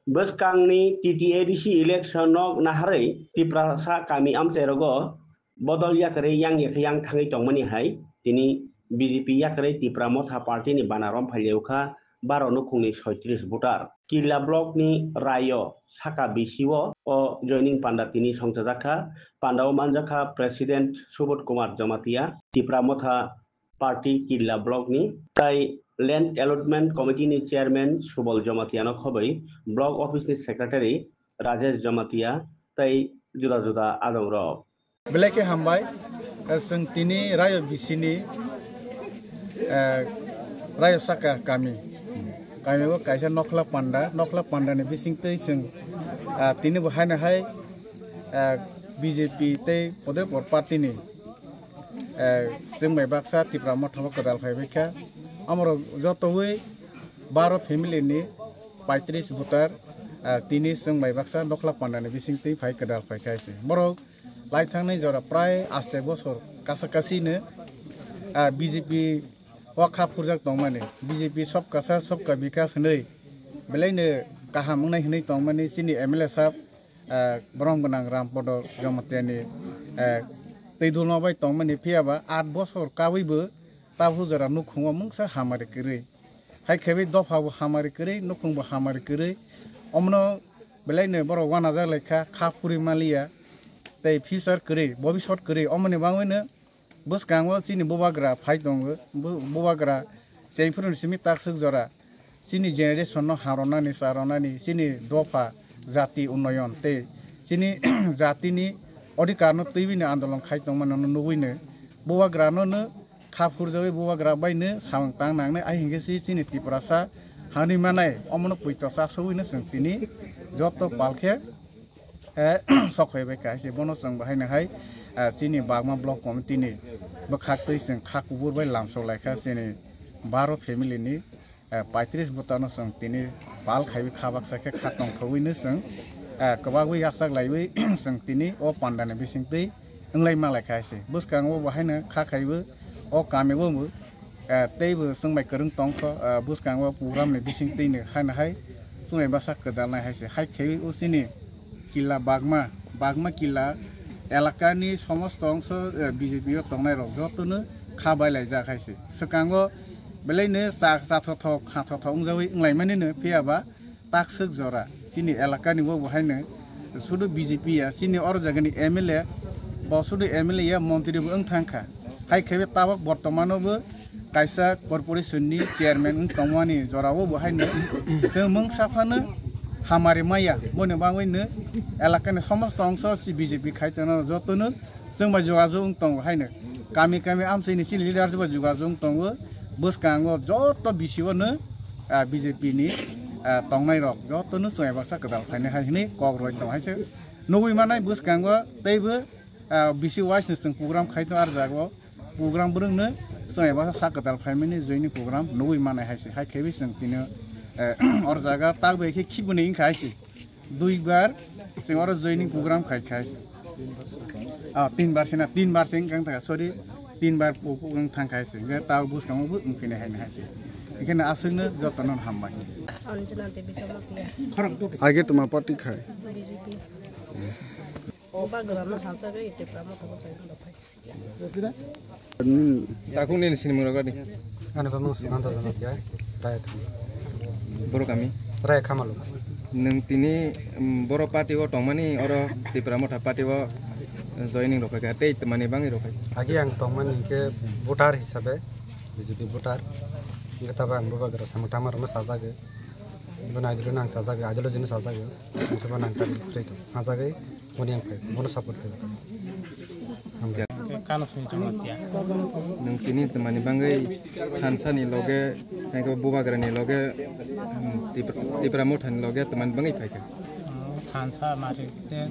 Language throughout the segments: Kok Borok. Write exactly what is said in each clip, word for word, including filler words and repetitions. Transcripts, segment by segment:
Bwskangni T T A D C election no naharwi Tiprasa kami amchairogo bodol yakarwi yang yakhe yang thangwi tongmani hai tini B J P yakarwi Tipra Motha Party ni bana romphai liya wngkha baro nukhungni soitris voter. Killa block ni Rayo saka bisio o joining panda tini songchajak kha. Panda o manjak kha President Subodh Kumar Jamatia, Tipra Motha Party Killa block ni, tai Land Allotment Committee ni Chairman Subal Jamatia no khobwi Block Office ni Secretary Rajesh Jamatia tai juda juda adong rok. Belai khe hambai, eh, chwng tini Rayo bisini, eh, Rayo saka kami. Kami o kaisa nokhla panda, nokhla panda ni bising twi chwng, ah, tini bo haino hai, eh, B J P tei Podepur party ni, eh, chwng bai baksa Tipra Motha o kwdal phai bai kha. Amorok jotowi baro family ni paitris voter, eh, tini chwng bai baksa nokhla panda ni bising twi phai kwdal phai kha se. Borok lai thangnai jora prai aste bosor kasa kasi no, ah, B J P o kha phurjak tongmani, B J P sobka saath sobka bikas hinwi belai no kaham wngnai hinwi tongmani chini M L A sab, ah, borom gwnang Rampodo Jamatia ni, ah, twi dulma bai tongmani, phiya ba aat bosor kabwi bo tabuk jora nukhungo mungsa hamari kwrwi. Hai khe bai dopha bo hamari kwrwi, nukhung bo hamari kwrwi. Omono belai no borok uanajak lai kha, kha phuri maliya, tei future kwrwi, bobisot kwrwi. Omoni bagwi no bwskango chini bubagra phai tongo, bu-, bubagra chengphuru ni simi takswk jora chini generation no harwnani, charwnani, chini dopha jati unnoyon tei chini jatini odhikar no twiwi no andolon khai tongmani no nugwi no bubagra no no kha phurjagwi bubagra bai no samung tang nangnai, ai hinkhe si chini Tiprasa hani manai omono puito chasogwi no chwng tini joto pal khe, eh, sok phai bai kha se. Bono chwng bahai no hai, eh, chini Bagma Block Committee ni bwkhak twi chwng kha kubur bai lamsok lai kha chini baro family ni, eh, paitris bwtano chwng tini pal khaiwi kha baksa khe kha tongthogwi no chwng, eh, kwbagwi yachak laiwi chwng tini o panda ni bising twi wnglai ma lai kha se. Bwskango bo haino kha khaiwi o kami o bo, eh, tei bo chwng bai kwrwng tong kho, eh, bwskango program ni bising twi no haino hai chwng bai bwsa kwdal nai hai se. Hai khaiwi o chini Killa Bagma, Bagma Killa elakani somosto ongso, eh, B J P o tongnai rok jotono kha bai laijak hai se. Swkango belai no cha-, chathothok, khathothok wngjawi wnglaimani no, phiya ba takswk jora chini elakani bo bo haino sudu B J P ya, chini oro jagani M L A bo sudu M L A ya, montri bo wng thang kha. Hai khe tabok bortomano bo kaisa corporation ni chairman wng tongmani jorao bo haino chwng mungsa phano hamari maya, boni bagwi no elakani somosto ongso si B J P khai tongo jotono chwng bai jogajog wng tongo haino kami kami amchaini chini leader bai jogajog wng tongo. Bwskango joto B C O no, ah, B J P ni, ah, tongnai rok jotono chwng bai baksa kwtal phainai hai hwnwi kok rwui tongo hai se nugui manai bwskango teibo, ah, B C O wise no chwng program khai tongo ar jago. Program bwrwngno chwng eba sak kwtal phaimani joining program nugui manai hai se. Hai khe bai chwng tini, eh, or jaga tak bai khe khibuni wngkha hai se. Dui bar chwng oro joining program khai kha hai se. Ah, tin bar se na, tin bar se wngkha, sorry. Tin bar pu-, pu-, wng thang kha hai se. Hingkhe ta bwskango bo wngphinai hai se. Hingkhe no aswkno jotono hambai. Anjana Devi Jamatia. Age tuma party khai. B J P. Bagra no hamsa bai Tipra Motha bo chai phai. Takhuk nini sinimung rok ni. Ani bamung Sumanta Jamatia, Raya Thani. Boro kami? Raya Khamalu. Nwng tini, mm, boro party o tongmani, oro Tipra Motha party o joining rok kha, tei twmani bangwi rok kha? Agi ang tongmani hingke voter hisabe, B J P voter. Hingke tabo ang bubagra samung tangma rokno sajagwi. Bini ideology no ang sajagwi, ideology no sajagwi. Hingke bo nang tang kwrwi tong. Sajagwi. Boni ang phai, bono support khlai. Kano sini chama tiya. Nwng tini twmani bangwi thansa ni loge, tei bubagra ni loge, hmm, Tipra, Tipra Motha ni loge twmani bangwi phaikha. Thansa mari te,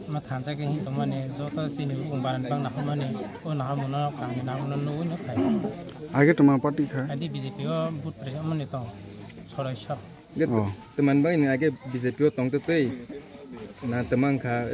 ma thansa ke hin tongmani, joto sini bukung baran bang nahormani, o nahormano kaham nahormano nugwi no phai. Age tuma party kha? Adi B J P o vote pre mani tong, sorai sok. Ge Oh. Twmani bangwi nwng age B J P o tongtwi twi na twmang kha.